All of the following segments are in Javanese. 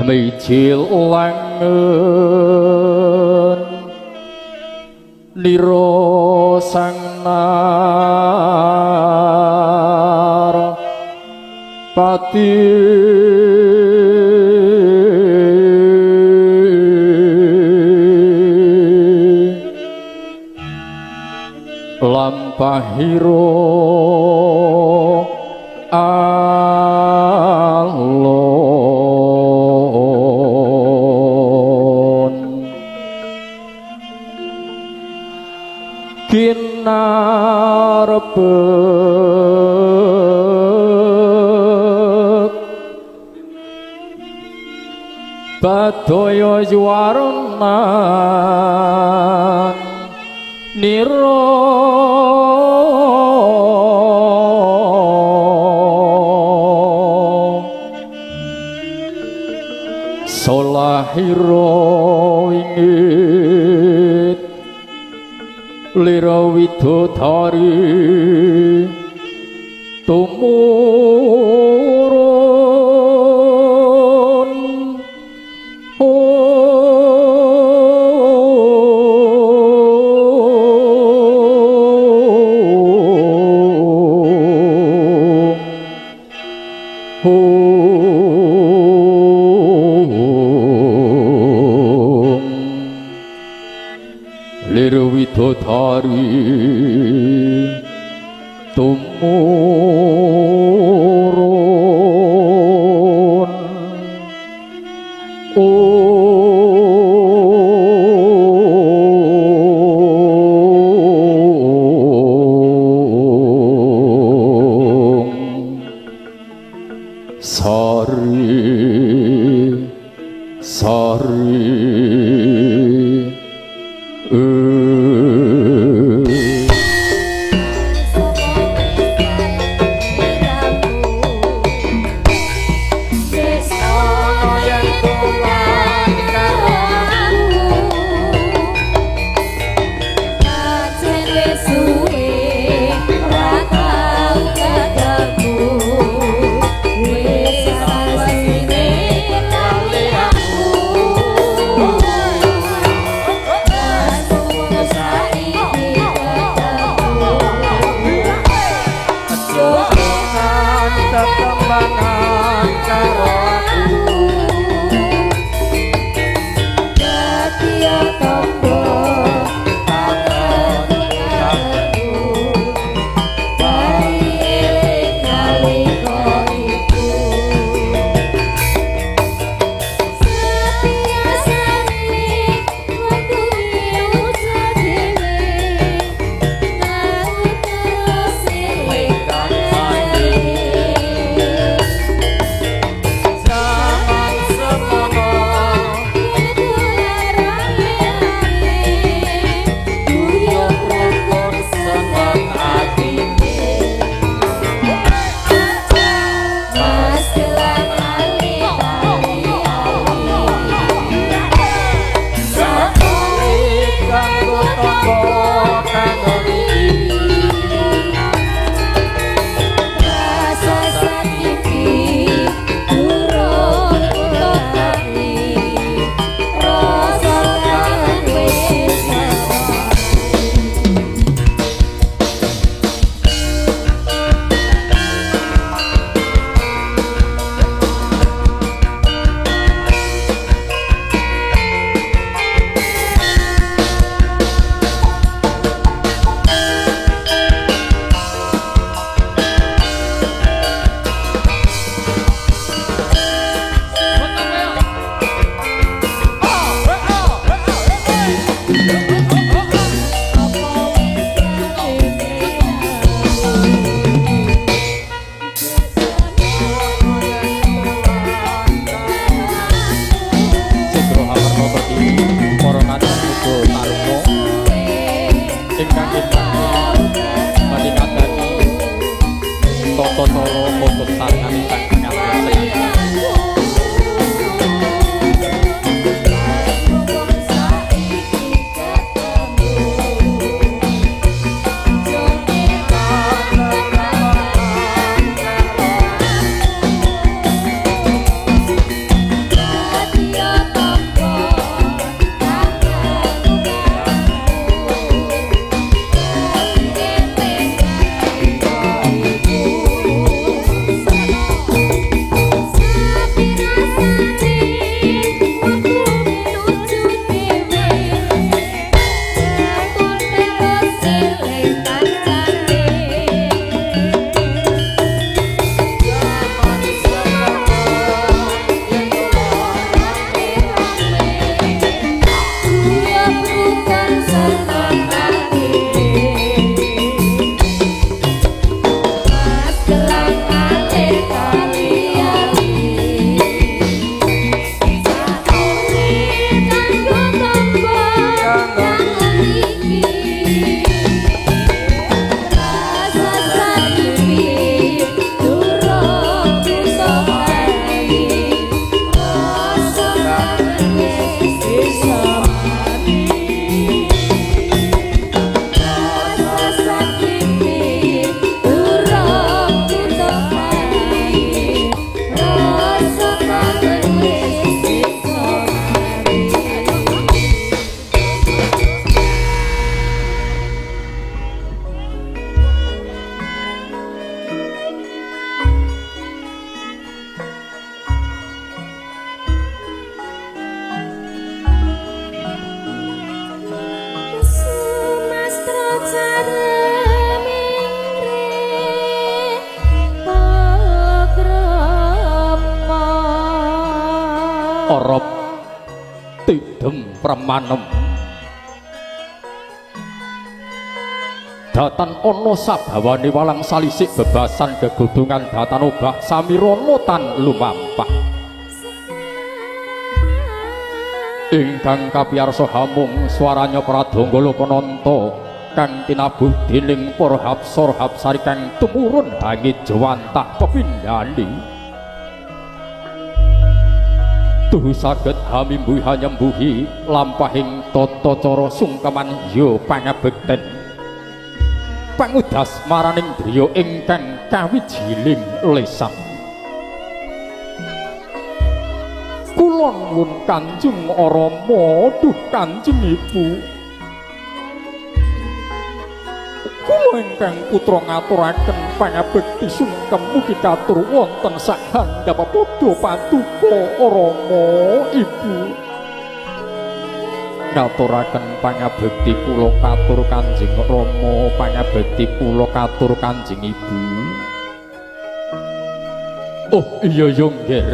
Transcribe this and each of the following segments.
Mijil langen nira sang narpati lampahira alon kinarbek badaya juwaronan nira solahira wingit lira widodari tumurun lir widodari tumurun sari sari. Oh. Ora tidem premanem datan ana sabawane walang salisik bebasan gegodhongan datan obah samirana tan lumampah. Ingkang kapiyarsa hamung swaranya pradangga lokananta kang tinabuh dening para hapsara hapsari kang tumurun hangit jewantah pepindhane. Tuhu saged hamimbuhi hanyembuhi lampahing tata cara sungkeman ya pangabekten pangudas maraning driya ingkang kawijiling lesan. Kula nuwun Kanjeng Rama, duh Kanjeng Ibu, kula ingkang putra ngaturaken pangabekti sungkem mugi katur wonten sahandhapapada paduka Rama Ibu. Ngaturaken pangabekti kula katur Kanjeng Rama, pangabekti kula katur Kanjeng Ibu. Oh iya yo nggih,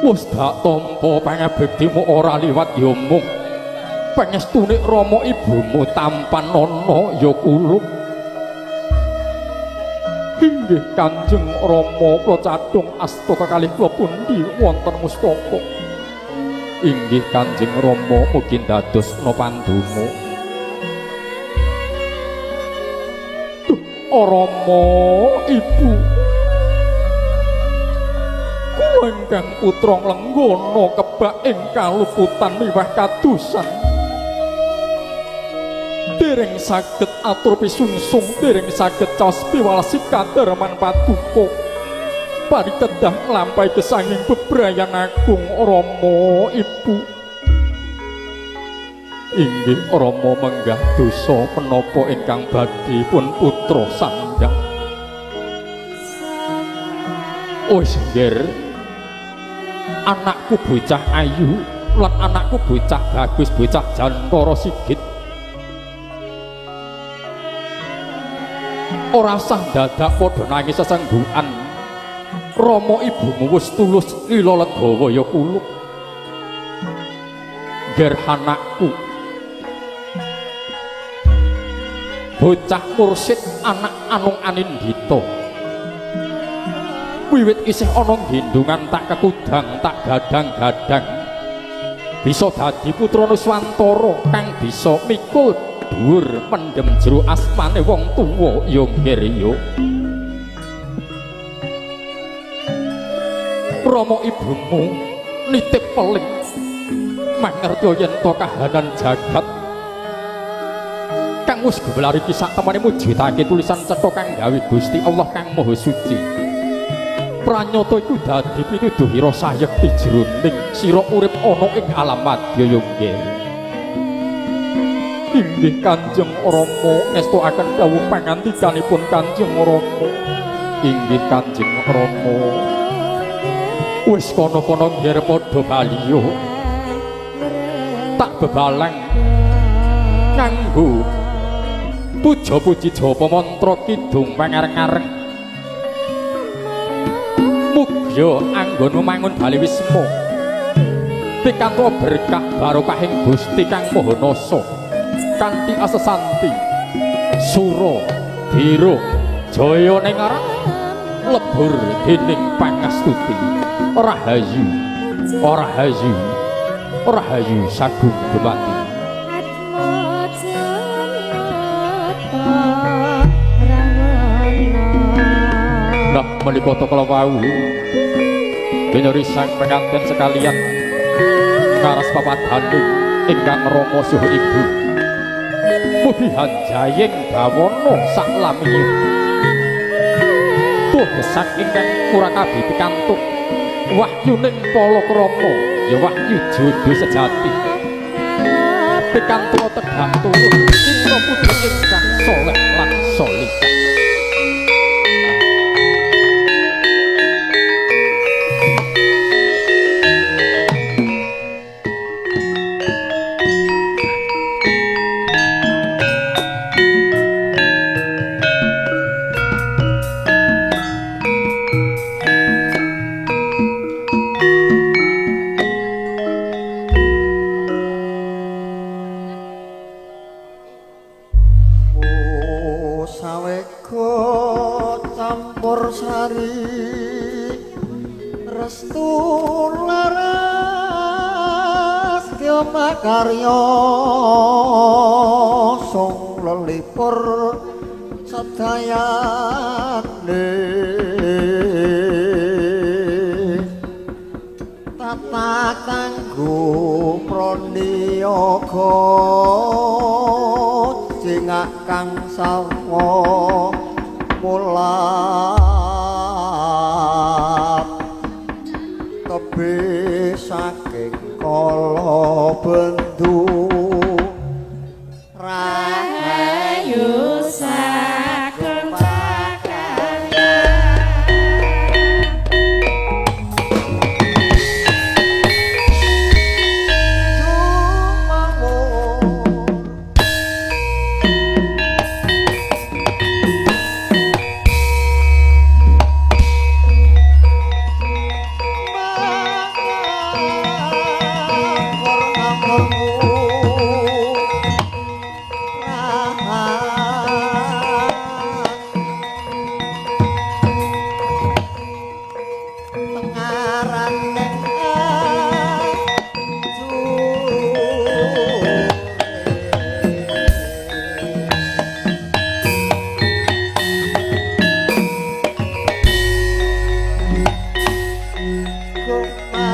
wis dak tampa pangabektimu ora liwat ya mung pangestune rama ibumu tampan ana ya kulup. Inggih Kanjeng Rama, kula cadhung asta kekalih kula pundi wonten mustaka. Inggih Kanjeng Rama, mugi ndadosna pandonga. Duh Rama Ibu, kula ingkang putra nglenggana kebak ing kaluputan miwah kadusan. Dereng saged atur pisungsung, dereng saged caos piwalesi kadarman paduka. Parikedah nglampahi gesanging bebrayan agung Rama Ibu. Inggih Rama menggah dosa menapa ingkang badhe pun putra sandhang. Wis nggih, anakku bocah ayu lan anakku bocah bagus, bocah jantara sigit. Ora sah dadak padha nangis sesenggukan. Rama ibumu wis tulus lila legawa ya kulup. Nger anakku bocah mursid anak anung anindita, wiwit isih ana gendungan tak kekudang tak gadang-gadang, bisa dadi putra Nuswantara kang bisa mikul dhuwur mendem jero asmane wong tuwa ya nggih ya. Rama ibumu nitip peling mangerti yen to kahanan jagat kang wis gelar iki sak temene mujudake tulisan cetha kang gawe Gusti Allah kang Maha Suci. Pranyata iku dadi pituduhira sayekti jroning sira urip ana ing alam madya ya nggih. Inggih Kanjeng Rama ngestokaken dawuh pangandikanipun Kanjeng Rama. Inggih Kanjeng Rama. Wis kono-kono nggih padha baliyo. Tak bebalang kanggo puja-puji japa mantra kidung pangareng-areng. Mugya anggonmu mangun bali wisma pikantuk berkah barokahing Gusti kang Maha Nasa kanthi asesanti sura dira jaya ning arep lebur dening pangastuti. Rahayu rahayu rahayu sagung dumati. Nah menika ta kala wau kinyori sang pengantin sekalian ngaras papadane ingkang rama saha ibu. Mugi hanjaying bawana saklamiye tuh gesang ingkang kurakabi pikantuk wahyuning palakrama ya wahyu jodoh sejati pikantuk tegak turun cinta putri ingkang soleh lan solihah. Laras Kyomakarya sung lelipur sedayane tata kanggo praniyaga jengak kang sawa mulap tebih saking kala bendu Rahayu sagung pakarya Jumawur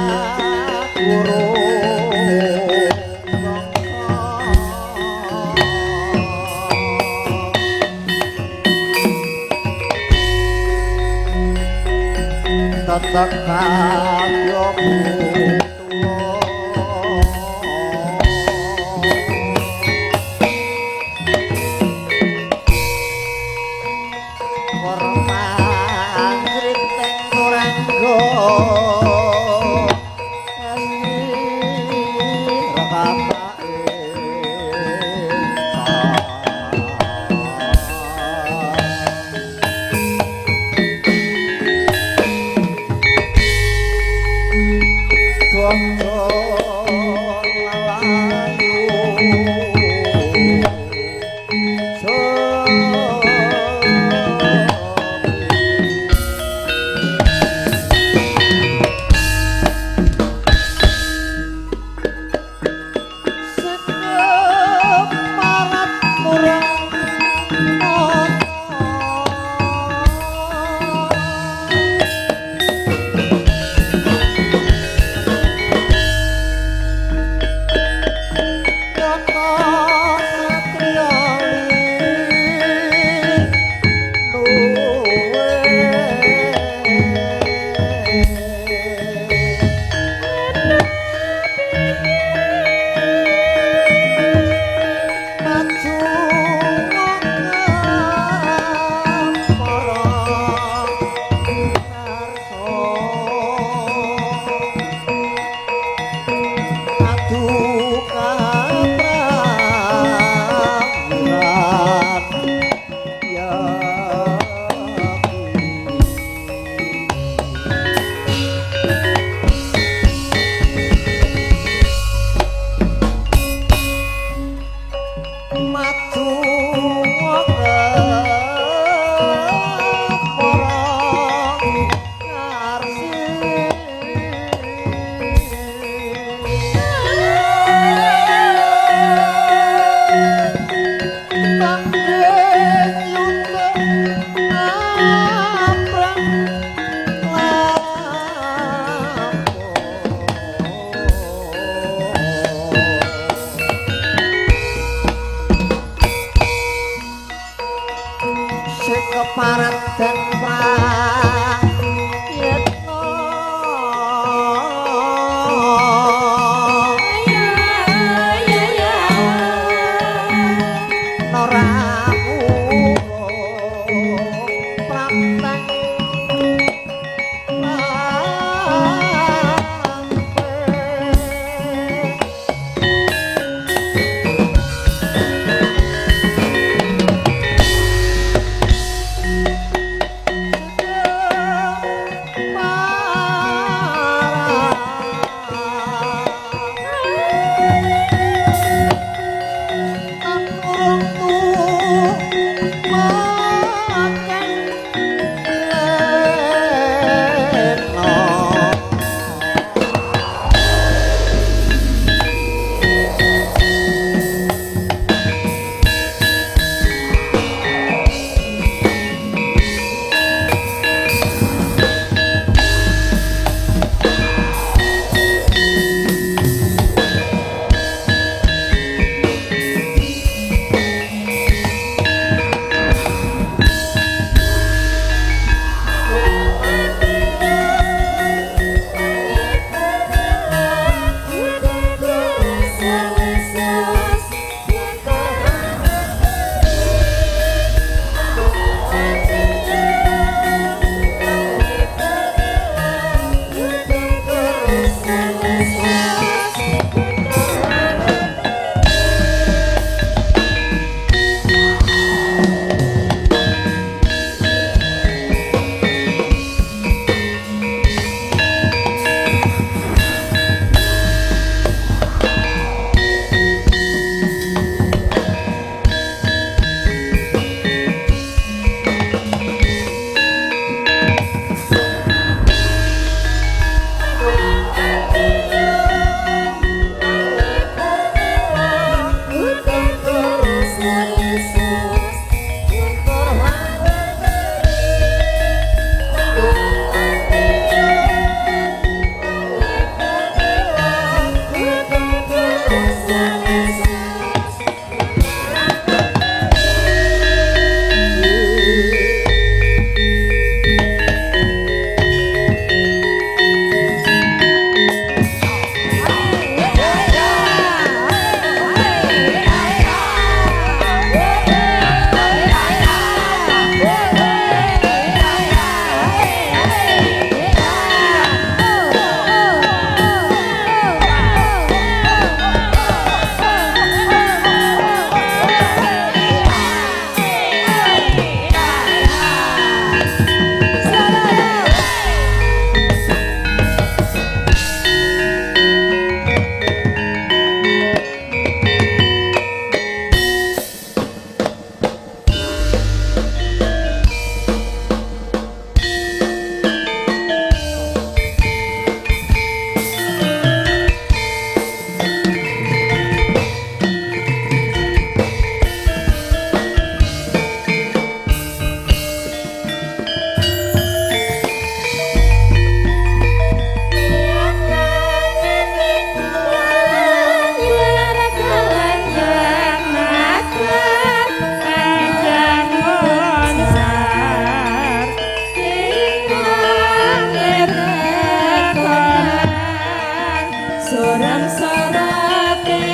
Surem sorote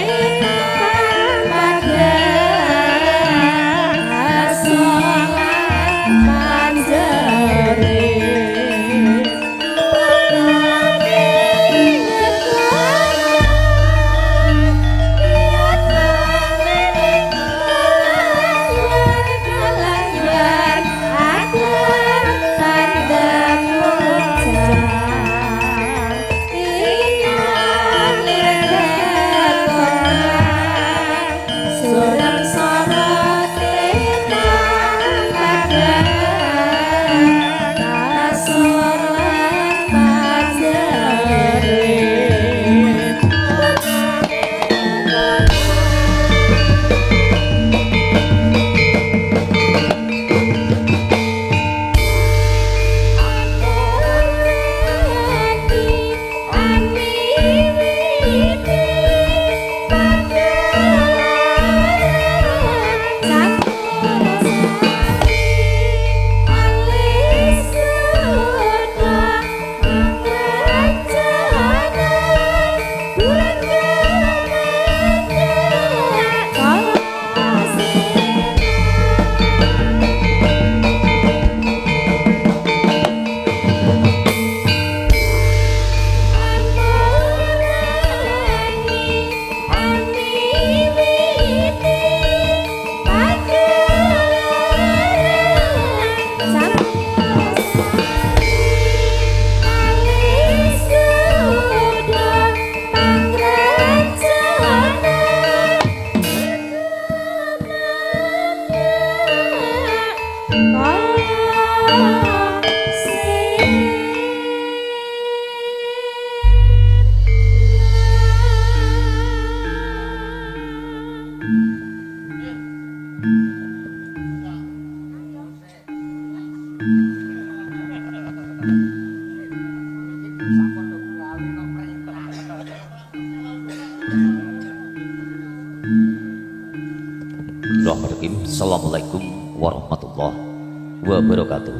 padang asolan panjere. Bismillahirrahmanirrahim. Assalamualaikum warahmatullahi wabarakatuh.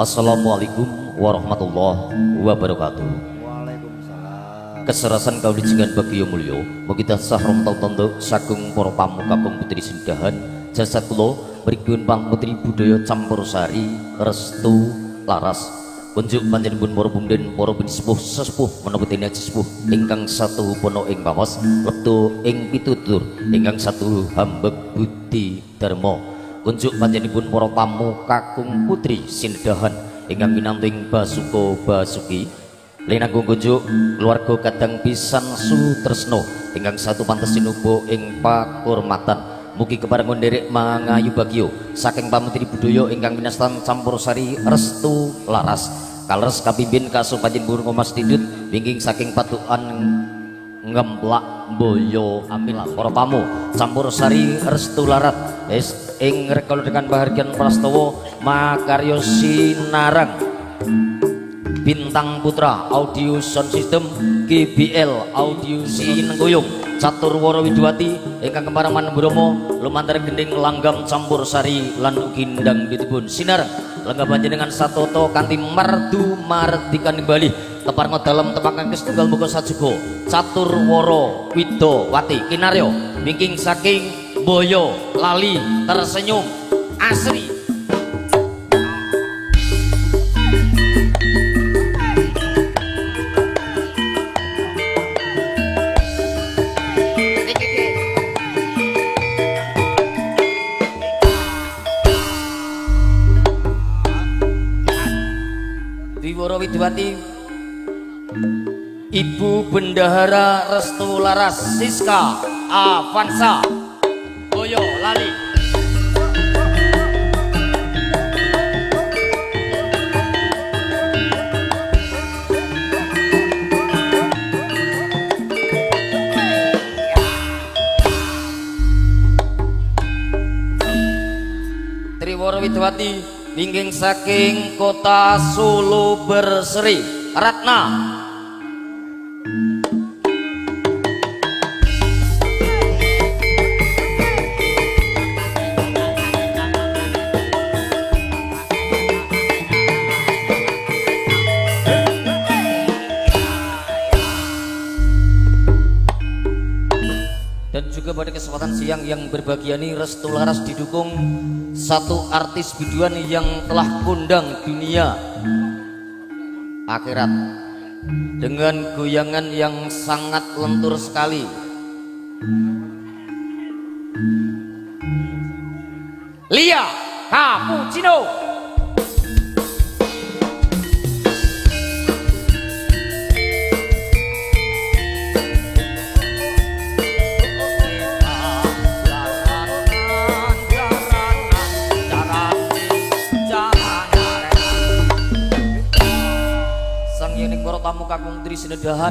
Assalamualaikum warahmatullahi wabarakatuh. Waalaikumsalam. Keserasan kaulijengan bagya mulya, mugi tansah romtal tondo sagung para pamu kakung putri sindahan jasad kula mrikipun pamutri budaya campursari restu laras. Kunjuk panjenengan para punden para pinisepuh sesepuh menapa dene sesepuh ingkang satu pono ing pawas lepto ing pitutur ingkang satu hambek budi dharma. Kunjuk panjenengan para tamu kakung putri sindahan ingkang pinantu ing basuka basuki. Linanggung kunjuk keluarga kadang pisan sutresno ingkang satu pantes sinubo ing pakurmatan. Mugi keparengan nderek mangayu bagyo saking pamentri budaya ingkang winastan campursari restu laras. Kaleres kapimpin kasuh panjenengan Mas Didut wingking saking patukan ngemplak boyo amin. Para tamu campursari restu larat es ing rekala dengan bahargyan prastawa makarya sinarang Bintang Putra Audio Sound System GBL Audio Sinengkuyung Catur Woro Widuwati ingkang kemaraman Bromo lumantar gending langgam campur sari lan ugi dangdutipun sinareng lenggah panjenengan satoto kanthi mardu mardikan kembali teparnga dalem tepakan setunggal muga sajuga Catur Woro Widowati kinarya wingking saking Boyo Lali tersenyum asri. Widuwati Ibu Bendahara Restu Laras Siska Avanza Boyo Lali. Triworo Widuwati wingking saking kota Solo Berseri Ratna. juga pada kesempatan siang yang berbahagia ini Restu Laras didukung satu artis biduan yang telah kondang dunia akhirat dengan goyangan yang sangat lentur sekali. Lia Cappuccino. Tamu kakung tri sinedahan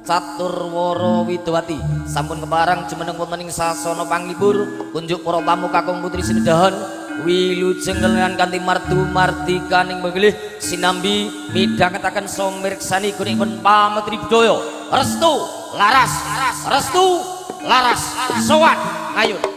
catur woro widowati sampun keparang jumeneng wonten ing sasana panglipur kunjuk para tamu kakung putri sinedahan wilujeng kelengan kanthi mardu mardikaning manggelih sinambi midhangetaken sumirsani gunipun pametri budaya Restu Laras, Restu Laras sowan ngayun.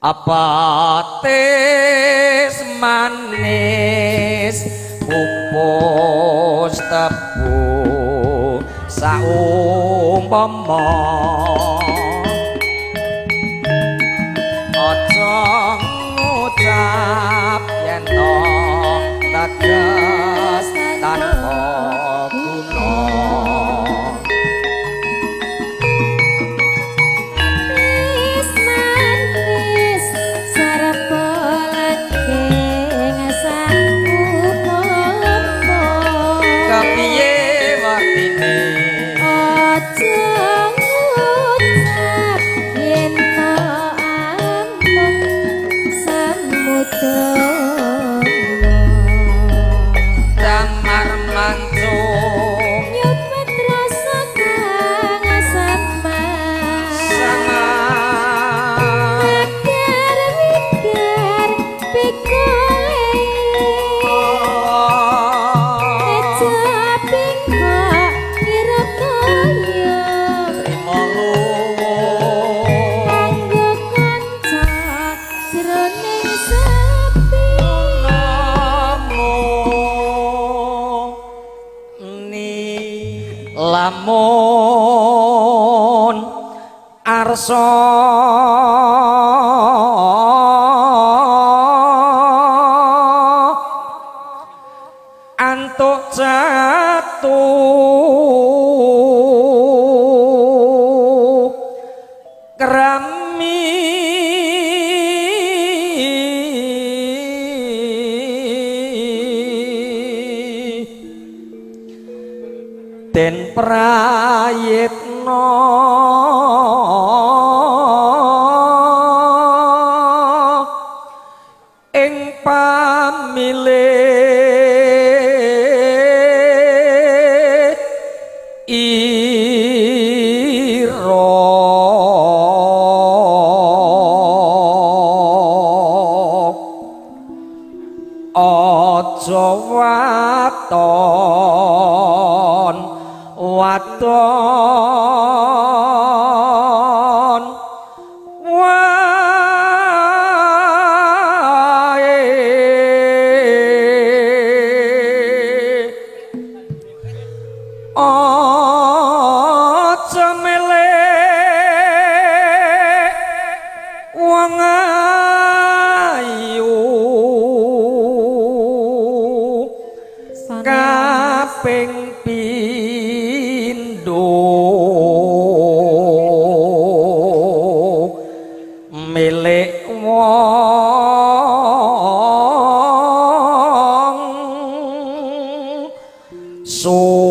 Apatis manis pupus tebu saumpama aja ngucap yen to teges tanpa guna. Lamun arsa antuk jatuh kerami den prayitna ing pamilih ira aja waton waton wae aja melek wong ayu kaping pindho milik wong sugih.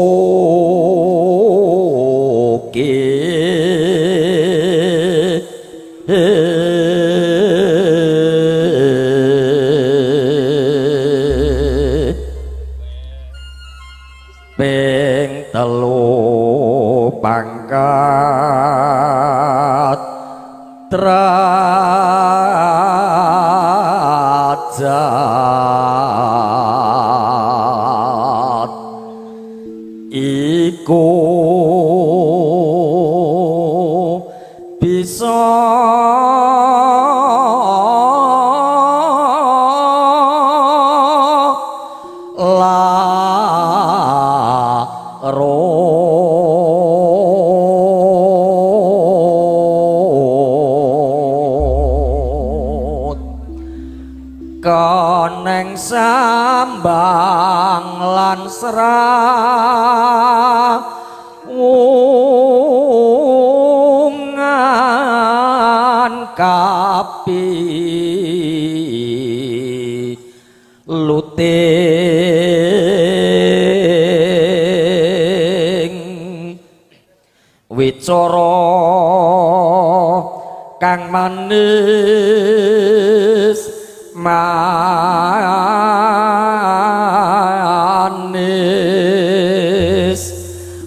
Ping telu pangkat derajat iku bisa koneng sambang lan serawungan kapi luting wicara kang manis manis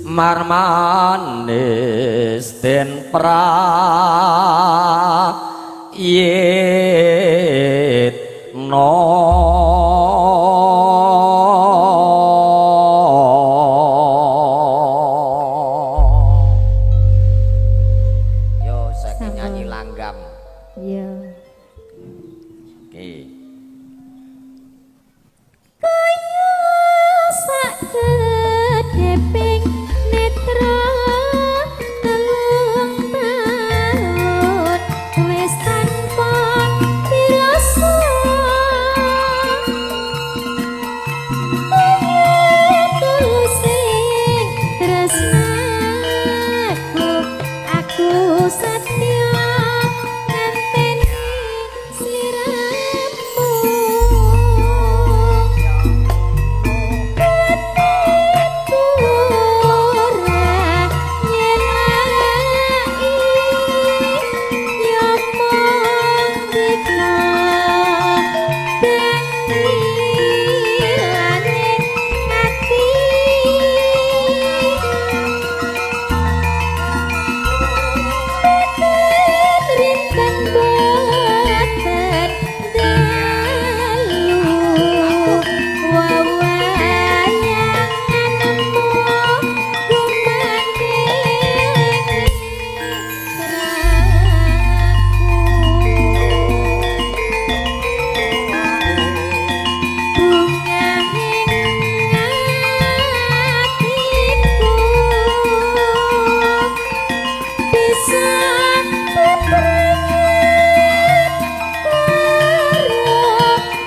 marmanis den prayitna. Yo saiki nyanyi langgam. Iya. Oke. Kaya sak kedheping netra 3 taun wis tanpa pirasa. Kaya tulusing tresnaku, aku setya ngenteni sliramu. Ora nyelaki ya mung dika dangilane ati. Rinten boten dalu wawayanganmu gumandheng raku. Bungahing atiku bisa beberangan karo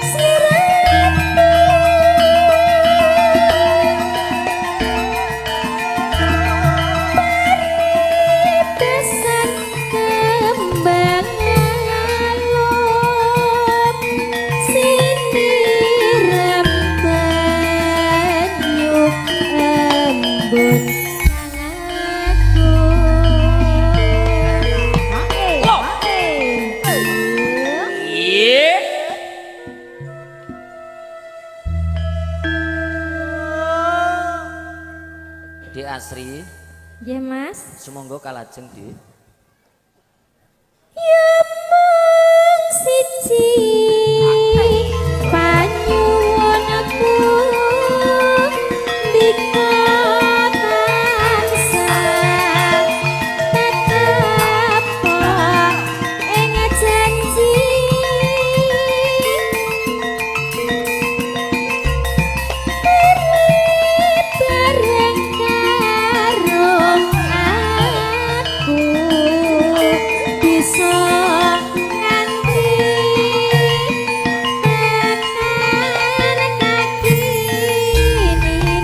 sliramu. Paribesan kembang alup siniram banyu embun aku. Iya. Dik Asri, Nggih, Mas. Sumangga kalajeng, Dik. Ya mung siji panyuwunku, ndika tansah tetep ing janji. Bareng karo aku bisa nganti tekan kaki nini.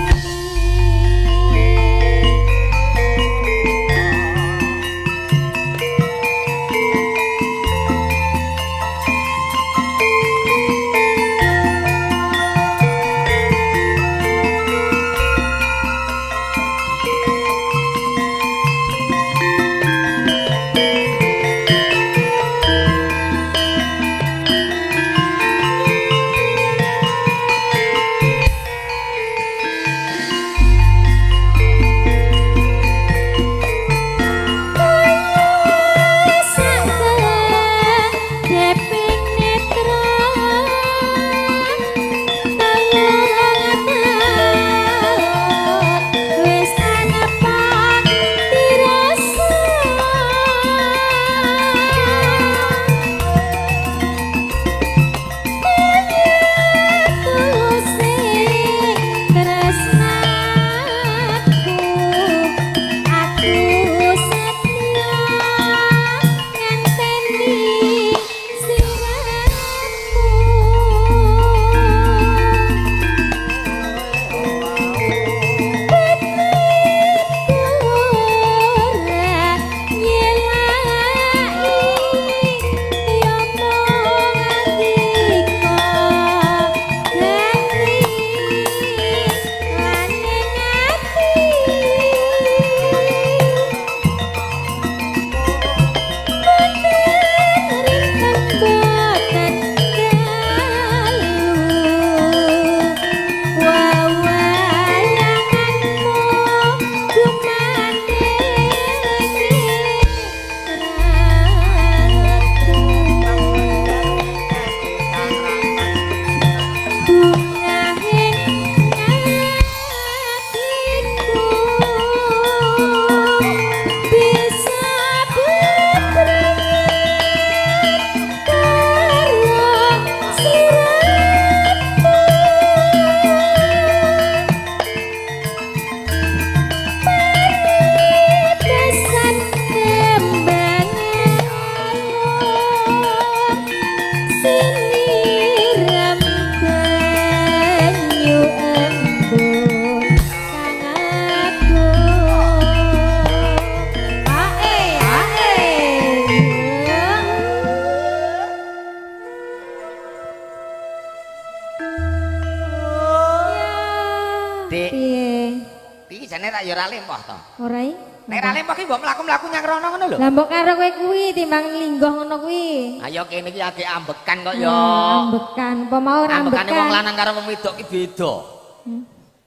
ya ora lempoh to. Ora i? Nek ora lempoh ki mbok mlaku-mlaku nyang rono ngono lho. Lah mbok karo kowe kuwi timbang linggoh ngono kuwi. Ayo kene iki agek ambekan kok ya. Ambekan, apa mau ora Ambekane ambekan? wong lanang karo wong wedok ki beda.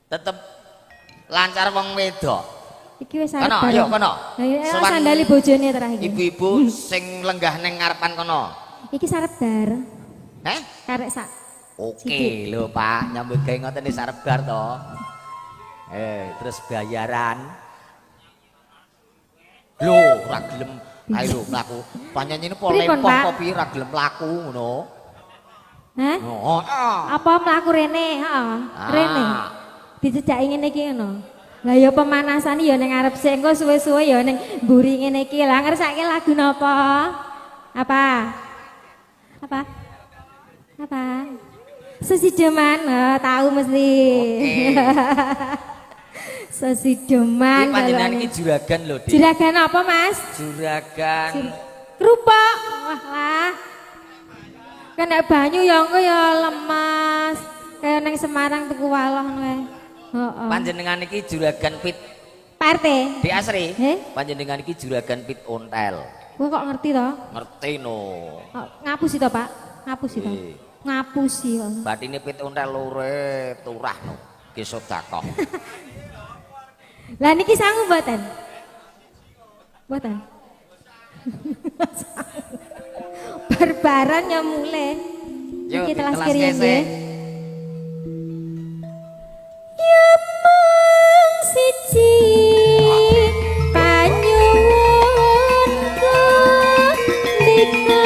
Tetep lancar wong wedok. Iki wis arep Kono, bareng. ayo kono. Lah iya, Sowan sandali bojone terakhir. Ibu-ibu sing lenggah ning ngarepan kono. Iki sarep bar. Heh? Karek sak. Oke Sithik. lho Pak, nyambut gawe ngoten wis arep bar to. Terus bayaran. Lho, ora gelem. Ayo lho mlaku. Panjenengan po Pripun, lempoh Pak? apa piye ora gelem mlaku ngono. Hah? Oh, heeh. Apa mlaku rene? Heeh. Ah. Rene. Dijejaki ngene iki ngono. Lah ya pemanasan ya ning ngarep sik engko suwe-suwe ya ning mburi ngene iki. Lah ngersake lagu napa? Apa? Apa? Apa? Sesideman, oh, tahu mesti. Oke. Sesideman. Iki panjenengan kalau iki juragan lho, Dik. Juragan apa, Mas? Juragan. Kerupuk. Wah lah. Kena banyu ya engko ya lemas. Kaya nang Semarang tuku waloh ngono kae. Heeh. Panjenengan iki juragan pit Pak RT. Dik Asri. Heh? Panjenengan iki juragan pit ontel. Kowe kok ngerti to? Ngerti no. Kok ngapusi to, Pak? Ngapusi to. Iya. Ngapusi kok. Batine pit ontel lore turah no. Ki sedekah. Lah niki sangu mboten? Mboten. Barbaran ya mulai. Yo, Iki telas ditelas kiri kese. nggih. Ya mung siji panyuwunku ndika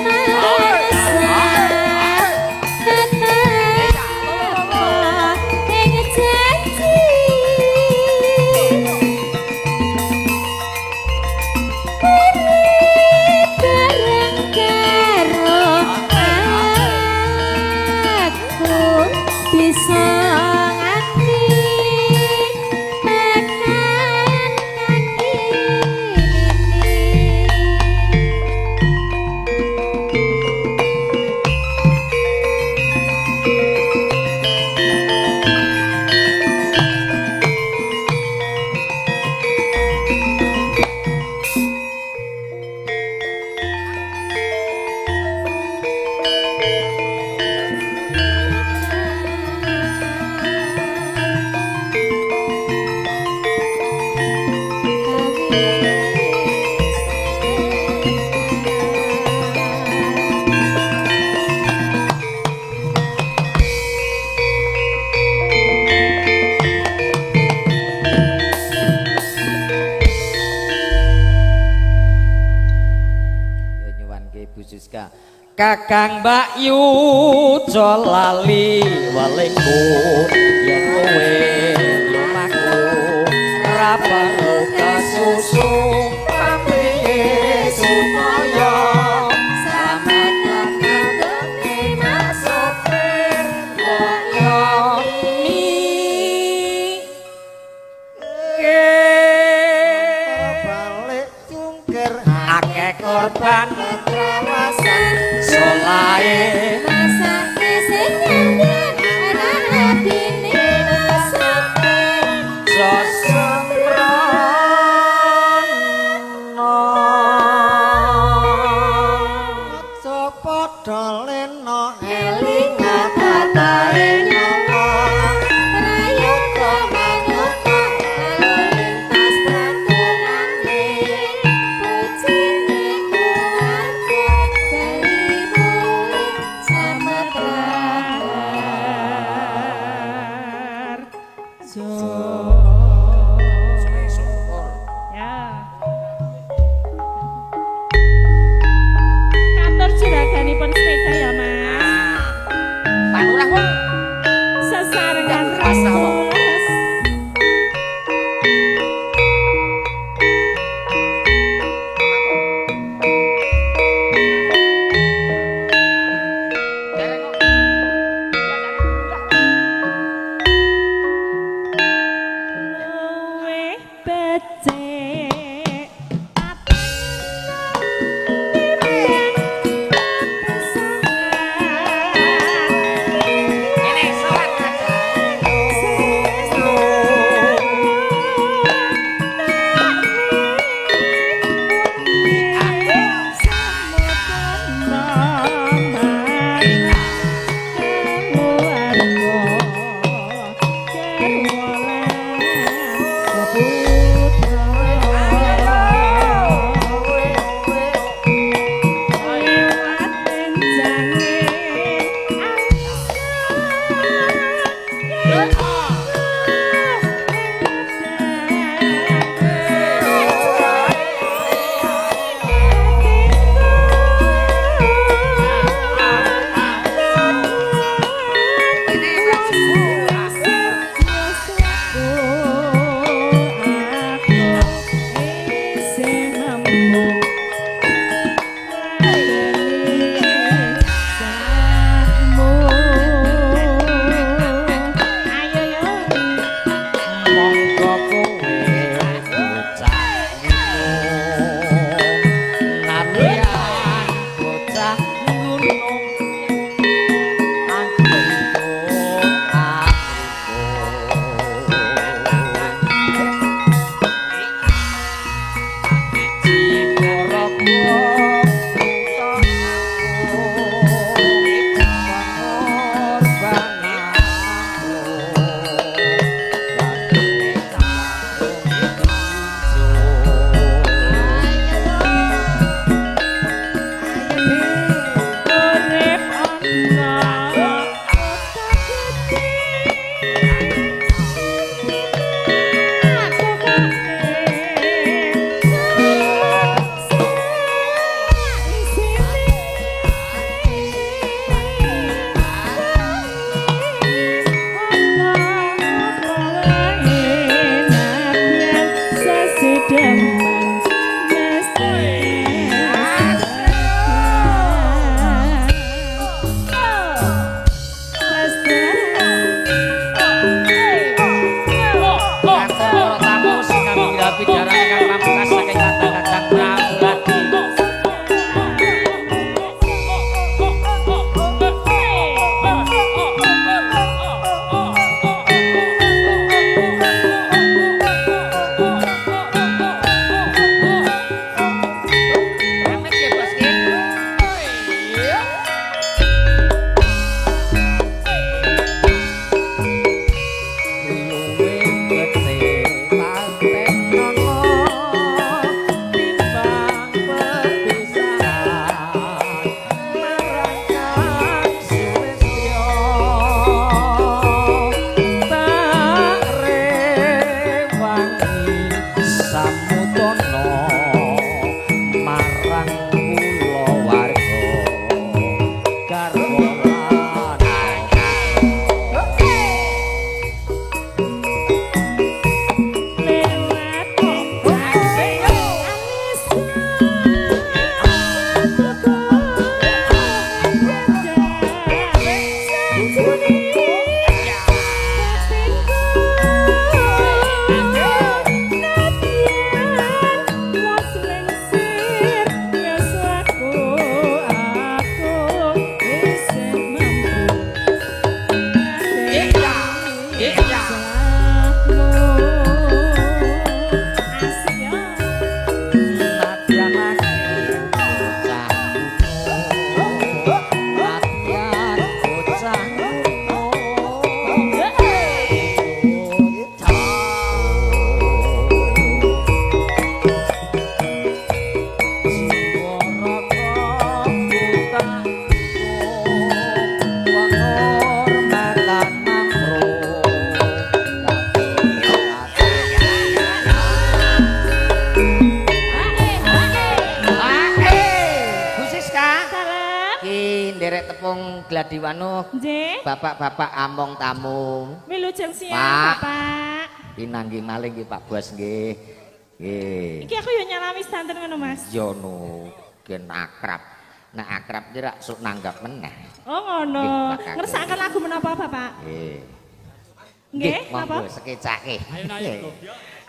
tansah tetep ing janji. Urip bareng karo aku bisa nganti tekan kaki ini. Ya nyuwanke Ibu Siska. Kakang Mbak Yu aja lali welingku yen kowe lumaku ora perlu kesusu pamriye supaya Slamet kagem sopir kaya ni Balik jungkir akeh korban trawasan solahe Masake sing nyandang ana rabine masake sosomrono aja padha lena eling tatahe nyawa prayoga manungsa lalu lintas praturane pujiné keluarga bali mulih. marang kulawarga garwa lan Lewat Asik ya. Nadyan aku bocah gunung, nadyan bocah gunung. Jiwa raga buta penghormatan mangro. Bu Siska. Salam. Ki nderek tepung Gladiwanu Nggih. bapak-bapak among tamu. Wilujeng siang, Pak. Bapak. Pinanggih malih nggih Pak Bos nggih. Nggih. Iki aku yo nyalami santen ngono, Mas. Yo no, gen akrab. Nek akrab ki rak sok nanggap meneh. Oh, ngono. Nggih, Pak Kakung. Ngersakaken lagu menapa, Bapak? Nggih. Nggih, napa? Monggo sekecake.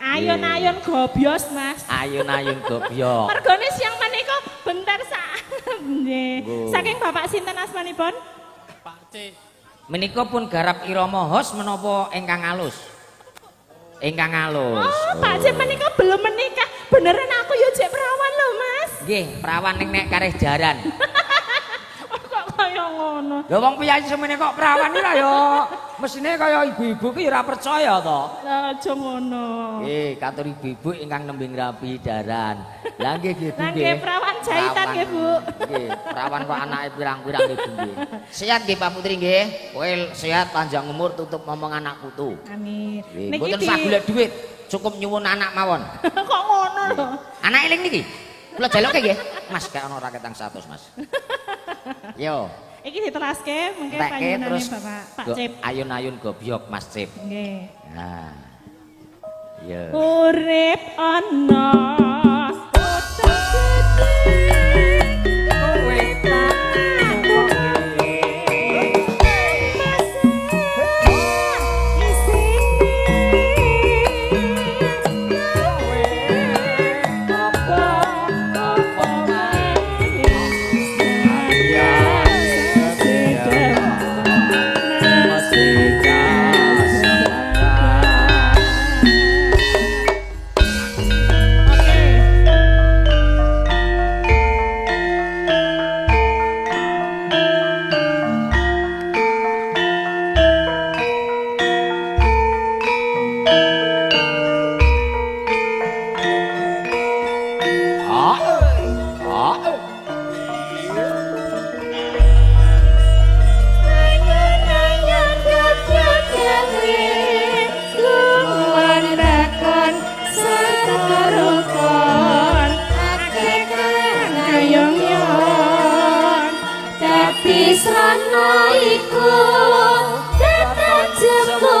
Ayun-ayun gobyos, Mas. Ayun-ayun gobyok. Mergone siang menika bentar sak. Nggih. Nggo. Saking Bapak sinten asmanipun? Menika pun garap irama hos menapa ingkang alus? Ingkang alus. Oh, Pak C menika belum menikah. Beneran aku yo jek perawan lho, Mas. Nggih, prawan ning nek kareh jaran. Oh, kok kaya ngono. Lha wong piyayi semene kok prawan iki lah ya mesine kaya ibu-ibu ki ya ora percaya to. Lah aja ngono. Nggih, katur ibu-ibu ingkang nembe ngrapi daran. Lah nggih nggih Bu Lah nggih perawan jahitan nggih, Bu. Nggih, perawan kok anake pirang-pirang nggih Bu nggih. Sehat nggih Pak Putri nggih. Kowe sehat panjang umur tutup momong anak putu. Amin. Nggih, Niki mboten di usah golek duit, cukup nyuwun anak mawon. kok ngono lho. Anak eling niki. Kula jaloke nggih. Mas gak ono raketang 100, Mas. Yo, Iki ditelaske mengke entekke panjenengane terus Bapak Pak Cip. Ayun-ayun gobyok Mas Cip. Nggih. Nah. Iya. Urip ana utang gedhe kowe tak tukoke. Kowe apa apa wae Srana iku tetep jemu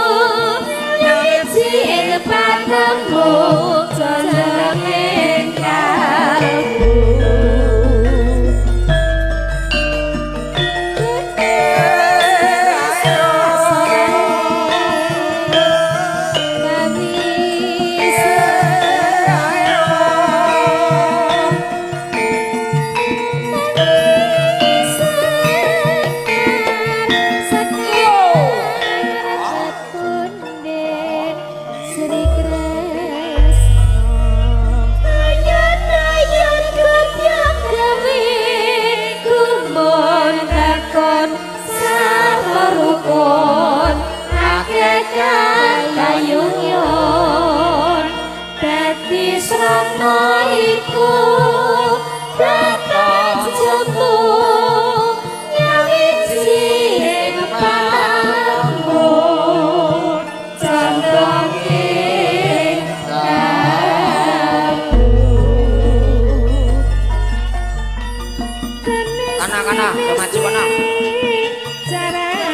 nyawiji ing patemu jenenge kalbu. Kana kana, do maju kono. Carane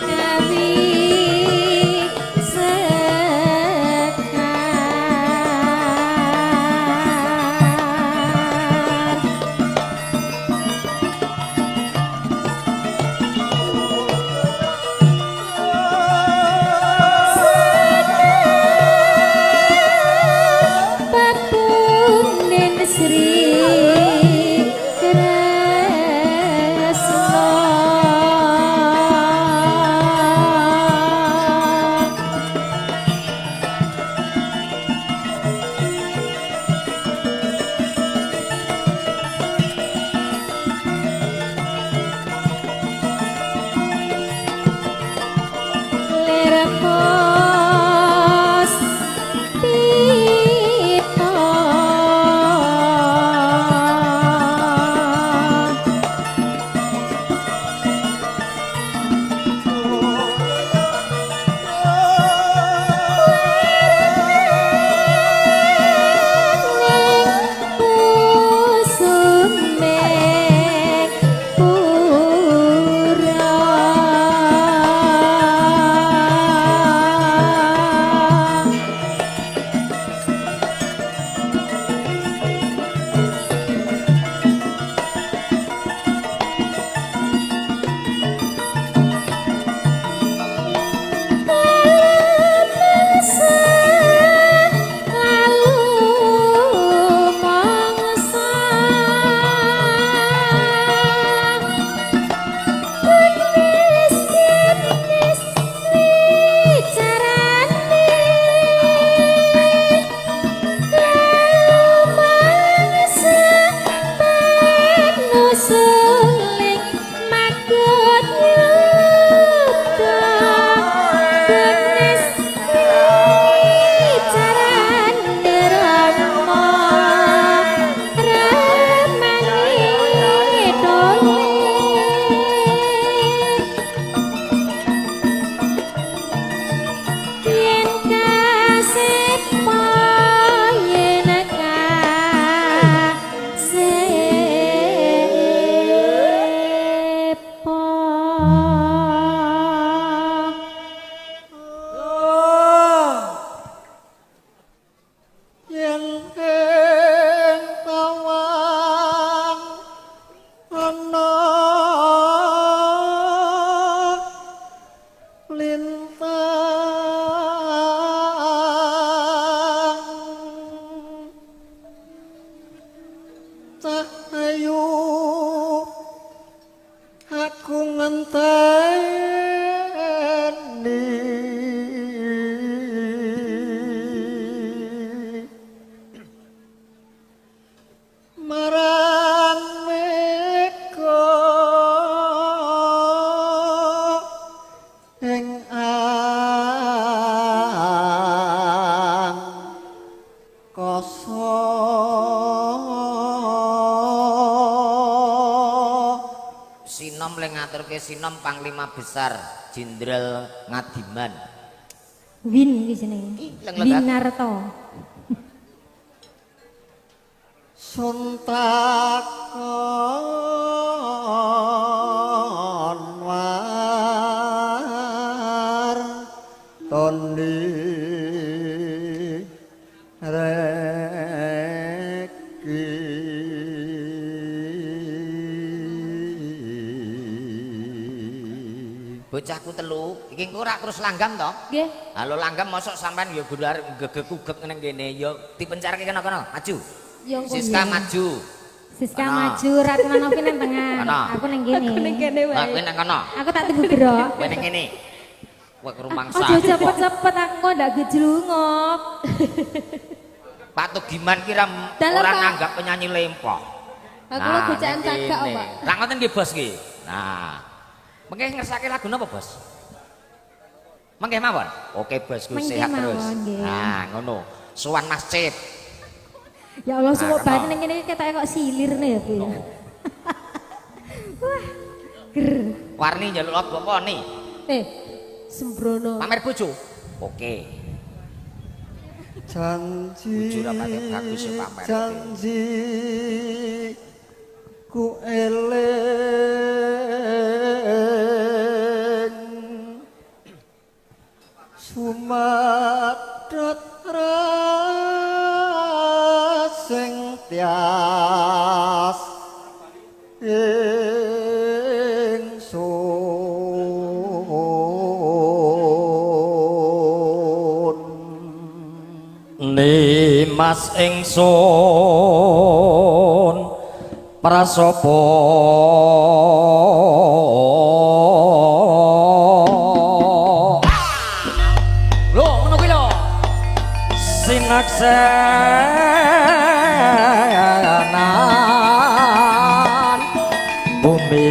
Nawi. sing ngaturke sinom Panglima Besar Jenderal Ngadiman. Win iki jenenge. Ih, leng-lengan. Winarto. Sun takon war tondi reki. Bocahku telu, iki engko ora terus langgam to? Nggih. Halo langgam mosok sampean ya gular gegek-gugek nang kene ya dipencarke kono-kono, maju. Ya engko Siska nggih. maju. Siska Kono. maju, Ratna Novi nang tengah. Kono. Aku nang kene. Aku ning kene Lah wae. kowe nang kono. Aku tak tunggu gerok. Kowe nang kene. Kowe rumangsa. Aja cepet-cepet aku kok ndak gejlungup. Pak Tugiman ki ora Dalem, ora Pak. nanggap penyanyi lempoh. Aku lho gocekan nang cagak, kene. Pak. Lah ngoten nggih Bos nggih. Nah. Mengke ngersake lagu napa, Bos? Mengke mawon. Oke, Bosku Mengke sehat terus. mawon, nggih. Nah, ngono. Sowan Mas Cip. Ya Allah Nah, suwuk kena. banget ning kene ketoke kok silir nih ya, Bu. Wah. Ger. Warni njaluk lagu apa nih? Eh, sembrono. Pamer bojo. Oke. Janji Bojo ra pati bagus ya pamer. janji ku eling sumadrat rasing tias ingsun. Nimas ingsun prasapa Lho, ngono kuwi lho. Sinaksenan bumi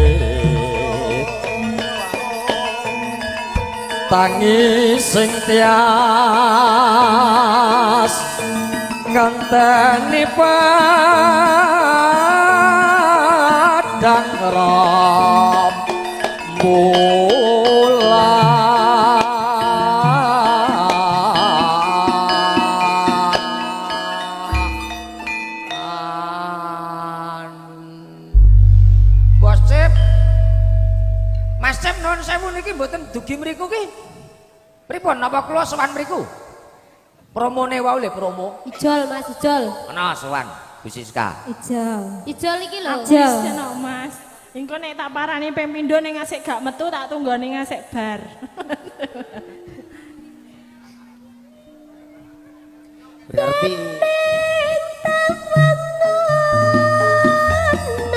langit tangi sing tias ngenteni padang rembulan. Bos Cip. Mas Cip nuwun sewu niki mboten dugi mriku ki. Pripun napa kula sowan mriku? Promone wau le promo. Ijol, Mas, ijol. Ana sowan Bu Siska. Ijol. Ijol iki lho. Ijol. Wis no, Mas. Engko nek tak parani ping pindho ning ngasik gak metu tak tunggone ngasik bar. Berarti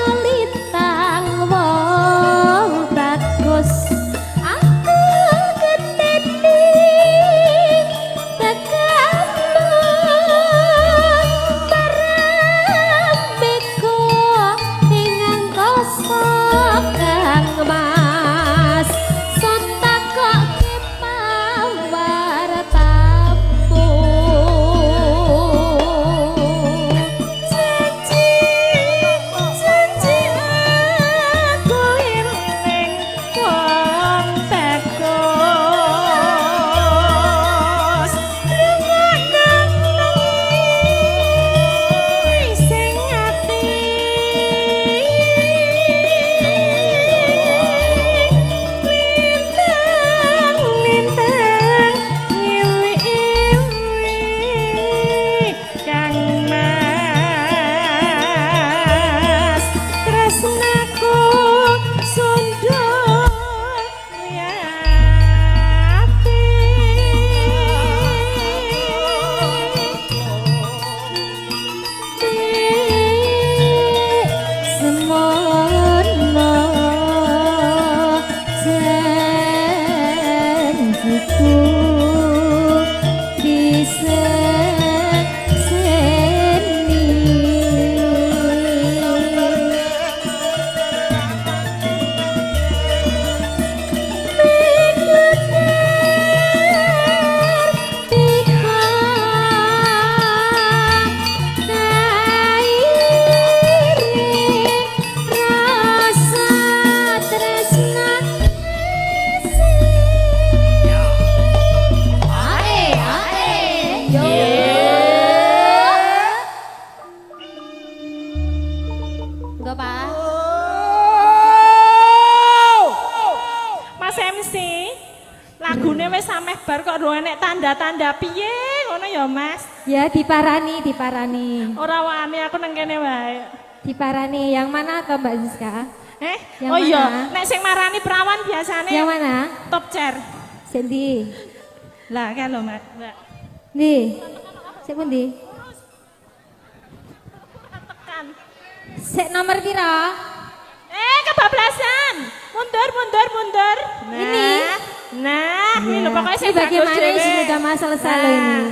Lintang wong bagus aku keteni tekamu parameko ing angkasa kang mas sontak kok kepawartamu. Enggak, Pak. Mas MC, lagune wis sameh bar kok durung enek tanda-tanda piye ngono ya, Mas? Ya diparani, diparani. Ora wani aku nang kene wae. Diparani yang mana toh Mbak Siska? Eh, Yang oh iya, mana? Nek sing marani perawan biasane Yang mana? Top chair. Sendi. Lah kan lho, Mbak. Mbak. Ndi? Sik pundi? Tekan. Sik nomor pira? Eh, kebablasan. Mundur, mundur, mundur. Nah, Ini? Nah, ini lho pokoknya Ini sing bagus bagaimana dhewe. ini sudah mas selesai loh ini. Nah.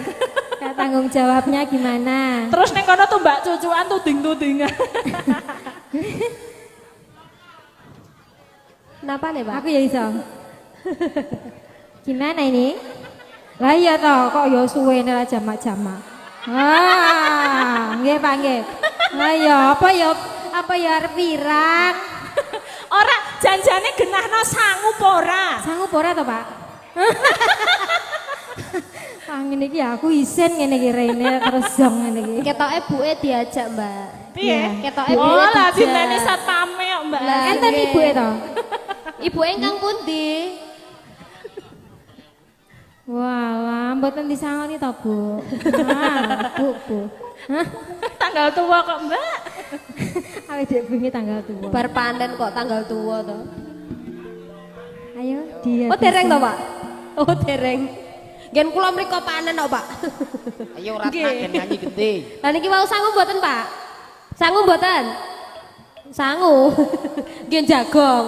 Kak, tanggung jawabnya gimana? Terus ning kono tuh mbak cucuan tuding-tudingan. Napa nih, Pak? Aku ya iso. Gimana ini? Lah iya toh, kok ya suwe nek jamak-jamak. Ah, nggih Pak nggih. Lah iya apa ya arep pirang? Ora, janjane genahno sangu apa ora? Sanggup ora to, Pak? Wah, ngene iki aku isin ngene iki rene terus zong ngene iki. Ketoke buke diajak, Mbak. Piye? Ketoke Oh, buke lah diajak. dinteni satpame kok, Mbak. Lah, Enten nggih. ibuke to? Ibuke ingkang pundi? Walah, mboten disangoni to, Bu. Ah, Bu, Bu. Hah? Tanggal tua kok, Mbak. Awake dhewe bengi tanggal tua. Bar panen kok tanggal tua to. Ayo dia. Oh, dereng to, Pak? Oh, dereng. Ngen kula mriko panen kok, Pak. Ayo Ratna gen nyanyi gede. Lah niki wau sangu mboten, Pak? Sangu mboten? Sangu. Nggih jagong.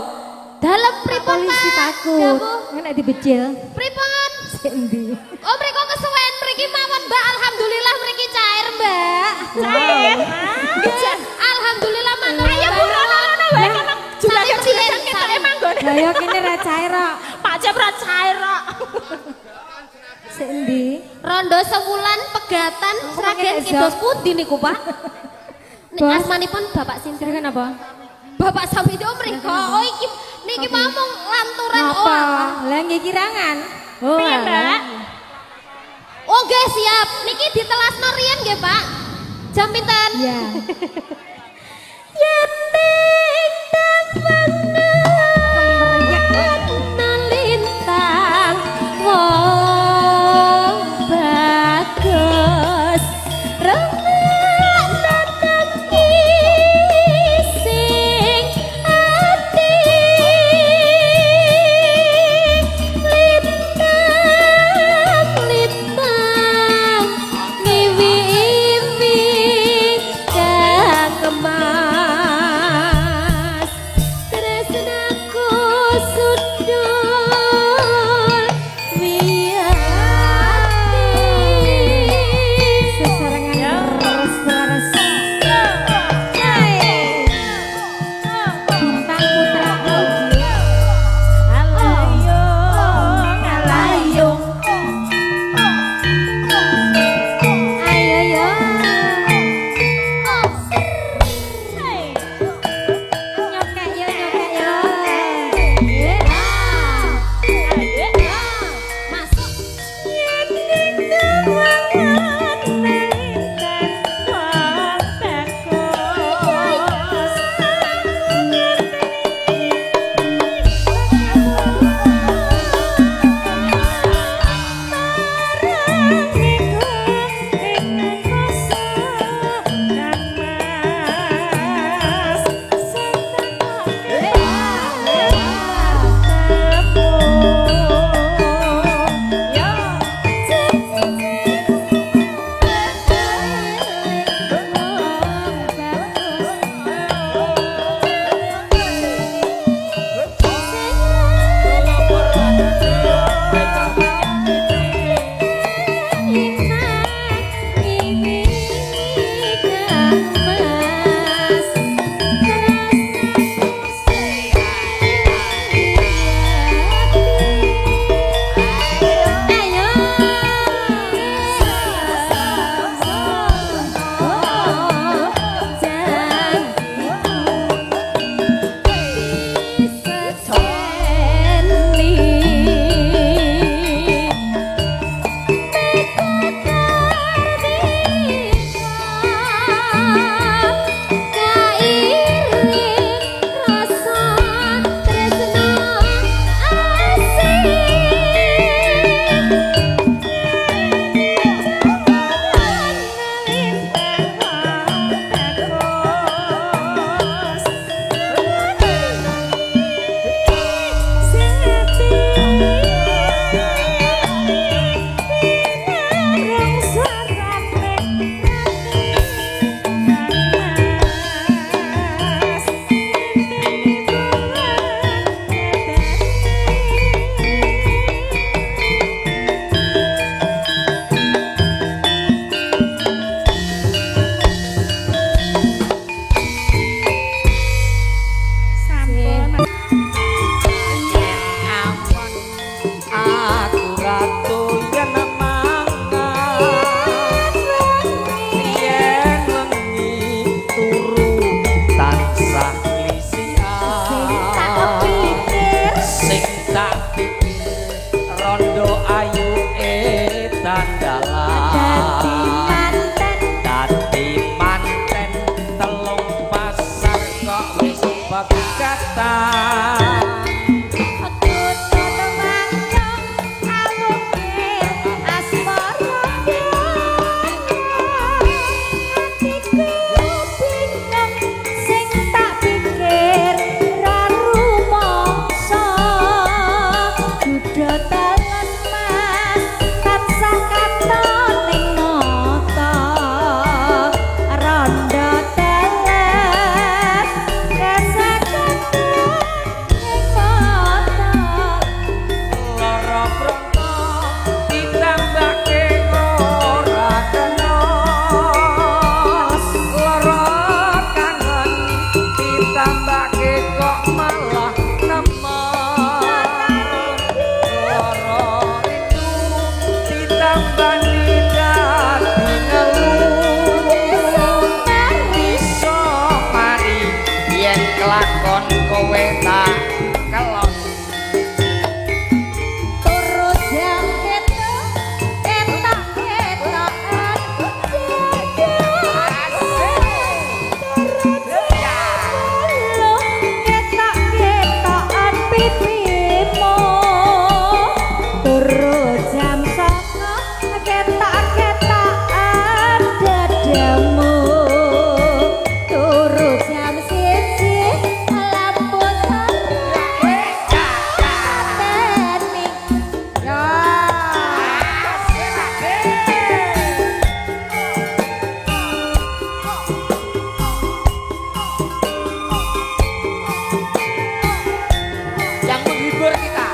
Dalem pripun, Polisi Pak? takut. Dawuh. Nek dibecil. Pripun? Sik endi? Oh, mriko kesuwen mriki mawon, Mbak. Alhamdulillah mriki cair, Mbak. Cair. Nggih. Alhamdulillah matur. Ayo Bu rono rono wae kono juragan-juragan ketoke manggone. Lah ya kene ra cair kok. Pak Cep ra cair kok. Sik endi? Rondo sewulan pegatan Aku Sragen pakai kidul zong. pundi niku, Pak? Nek Bos. asmanipun Bapak sinten? Silakan apa? Bapak sami itu mriko. Oh iki niki mau mung lanturan Apa? oh. Lah nggih kirangan. Oh. Piye, Mbak? Oh nggih siap. Niki ditelasno riyen nggih, Pak. Jam pinten? Iya. Yen ning taman lintang wong bagus renak nanti sing ati lintang lintang ngiwi-iwi kang pegatan. Lara pronto ditambahke ora kena, lara kangen ditambahke kok malah nemen, lara rindu ditambani dadi ngelu, bisa mari yen kelakon kowe tak kelon. Yang menghibur kita.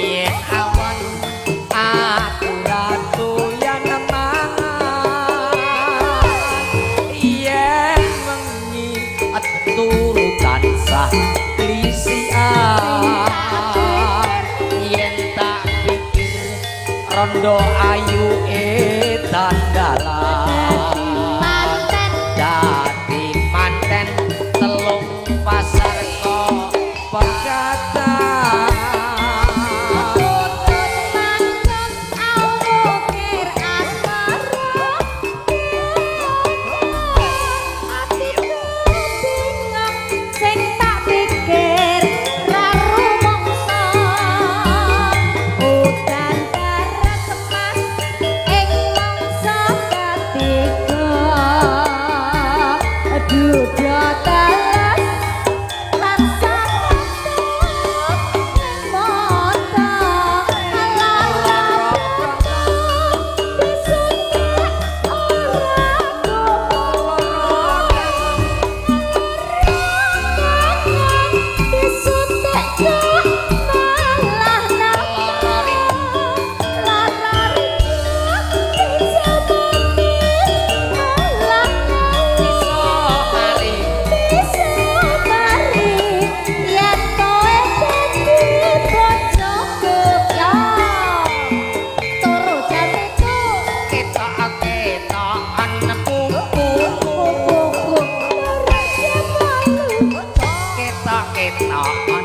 Yen awan aku ratu yen mangan, yen wengi turu tansah klisian, yen tak pikir rondo ayu edan dalan dadi manten telung pasar kok pegatan. Ketok-ketokan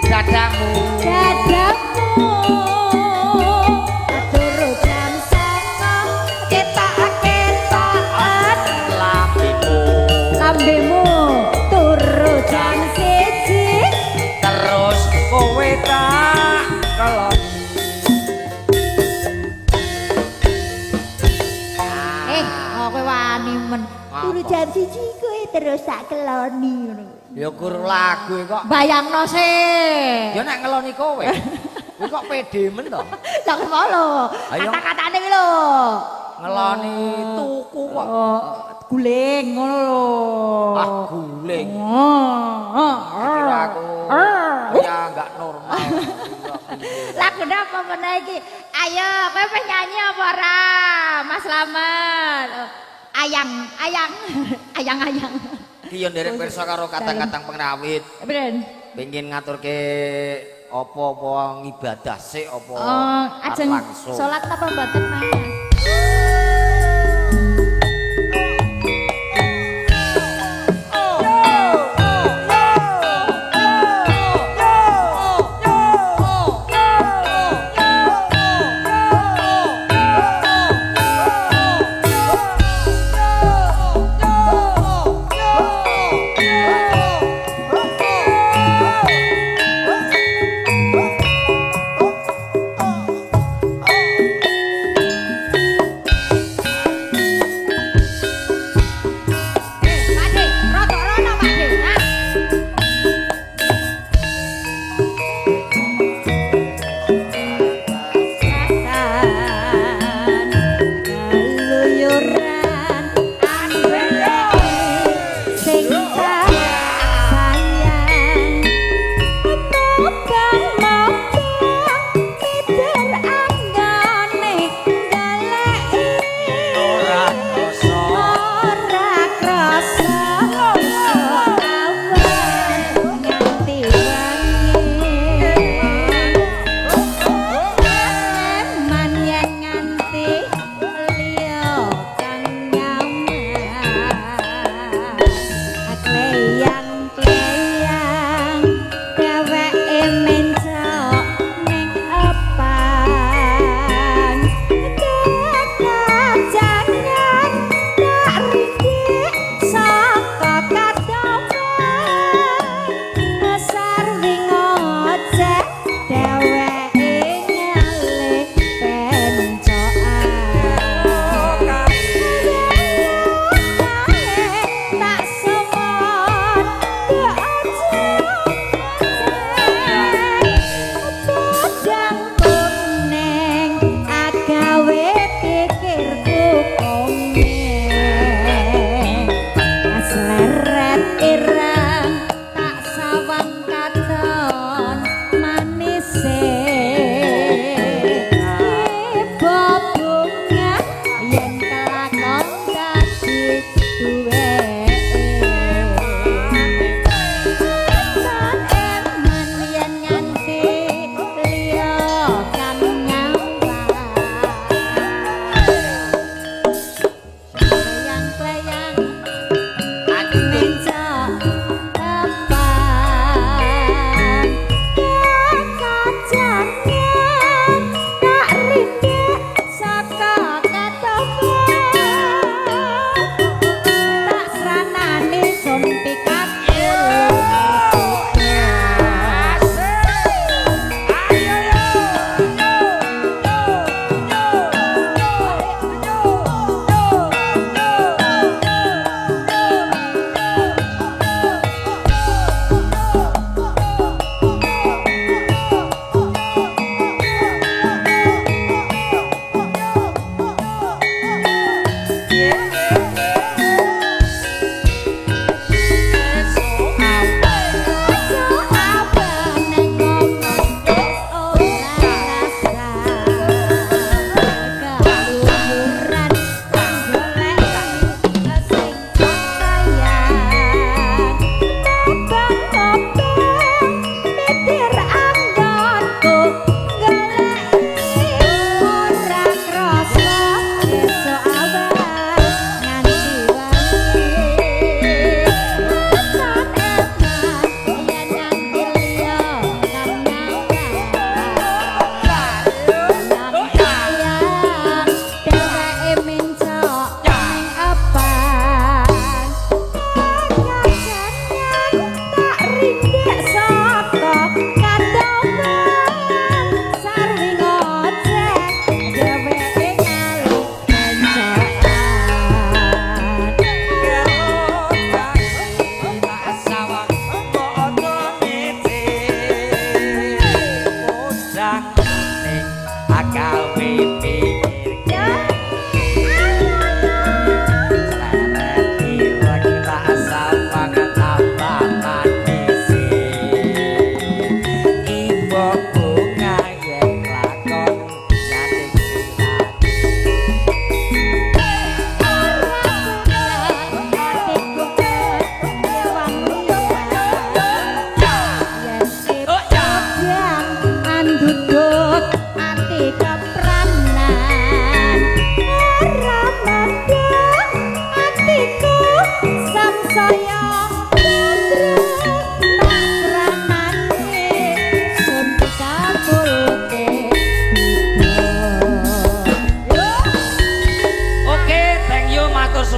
dadamu. Dadamu turu jam 09.00 ketok-ketokan lambemu. Lambemu turu jam 1.00 terus kowe tak kelon. Oh, kowe wani men. Turu jam 1 kowe terus tak keloni ngono. Ya kur lagu kok. Bayangno sih. Ya nek ngeloni kowe. Kowe kok pede men to? Lah kowe lho. Kata-katane kuwi lho. Ngeloni tuku kok. Oh, guling ngono lho. Ah, guling. Oh. Kira aku ya enggak normal. Lagune apa meneh iki? Ayo, kowe pengen nyanyi apa ora? Mas Slamet. Ayang, ayang. Ayang, ayang. Iki yo nderek pirsa karo katang-katang pengrawit. Bren. Pengin ngaturke apa-apa ngibadah sik apa Oh, ajeng langsung. salat napa mboten, Mas?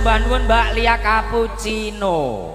Sembah nuwun Mbak Lia Cappuccino.